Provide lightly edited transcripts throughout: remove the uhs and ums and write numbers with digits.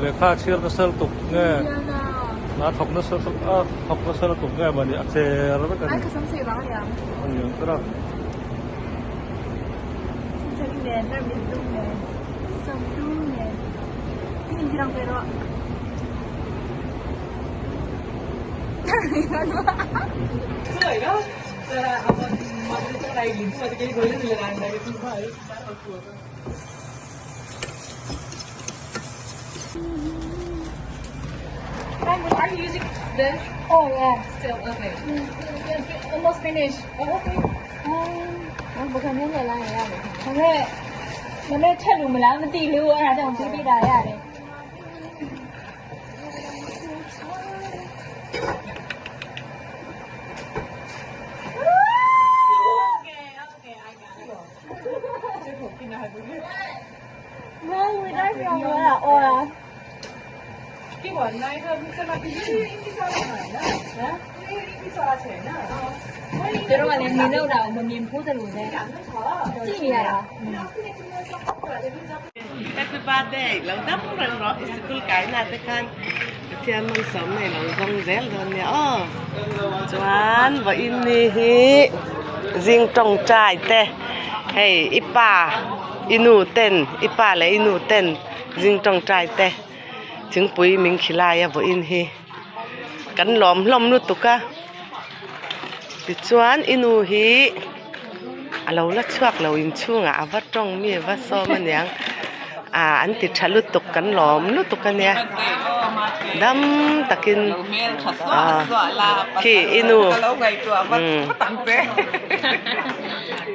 ve kha a chhiar nasa lutuk nge a thawk nasa a thawk nasa lutuk nge mawni a cher vek a ni a ni ang ber a. Are you using this? Oh yeah. Still okay. Almost finished. Oh okay. ဘခမင်းနဲ့လာရရတယ်ဒါပေမဲ့မနေ့ထက်လို့မလားမသိလို့အဲ့ဒါကြောင့်ပြေးပြေးတာရတယ် မဝေတိုင်းပြောင်းသွားတာအော်လား တို့ကလည်းမြင်တော့တာကိုမမြင်ဘူးတလို့ပဲကြည့်နေရတာ Happy birthday lo dam reng rawh i sikul kai na te khan Pathian malsawm nei lo zawng zel dawn nia aw chuan vawiin ni hi zing tawngtai te hei i pa i nu ten i pa leh i nu ten zing tawngtai te thingpui min khilai a vawiin hi kan lawm hlawm lutuk a tichuan i nu hi a lo la chhuak lo inchhungah a va tawng mi a va sawm aniang ah an ti tha lutuk kan lawm lutuk ania dam takin ah khi i nu umm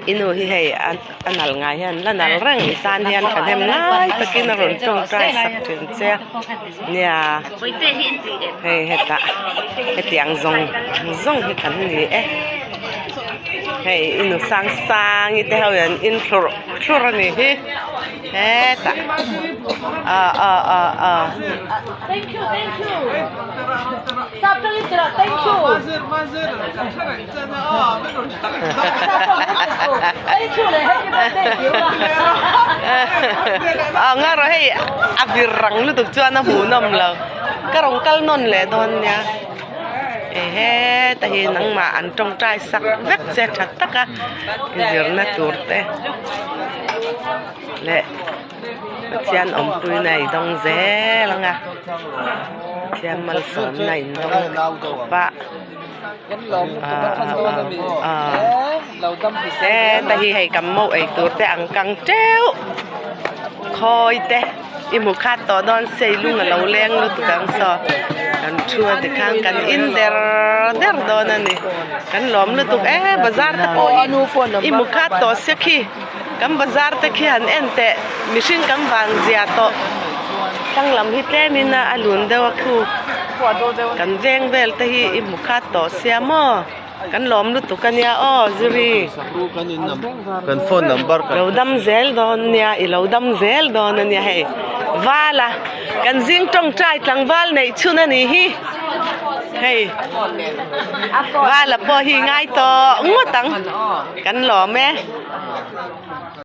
i nu hi hei a a nal ngai hian la nal reng tan hian thahnem ngai takin a rawn tawngtai sak thin che a nia hei hetah hetiang zawng zawng hi kan ni e hei i nu sang sang te ho hian in thlurh thlurh a nih hi hetah ah ah ah ah. Aw nga rawh hei a vir rang lutuk chuan a hmuhnawm lo ka rawn kal nawn leh dawn nia ehe ta hi nangmah an tawngtai sak vek che tha tak a zirna tur te leh Pathian awmpuina i dawng zel ang a Pathian malsawmna in dawng khawp a heta hi hei kan mo ei tur te ang kang teuh khawi te i hmu khat tawh dawn sei lung a lo leng lutuk ang saw kan thu a tikhan kan in der der dawn a ni kan lawm lutuk e bazar te pawh hi i hmu khat tawh sia khi. Kan bazar te khi han en teh mihring kan vang zia tawh thlang lam hi tlem in a lun deuh a khu kan veng vel te hi i hmu khat tawh sia maw kan lawm lutuk a nia aw ziri lo dam zel dawn nia i lo dam zel dawn a nia hei vala kan zing tawngtai tlangval neih chhun a nih hi hei vala pawh hi ngai tawh ngawt ang. Kan lawm e.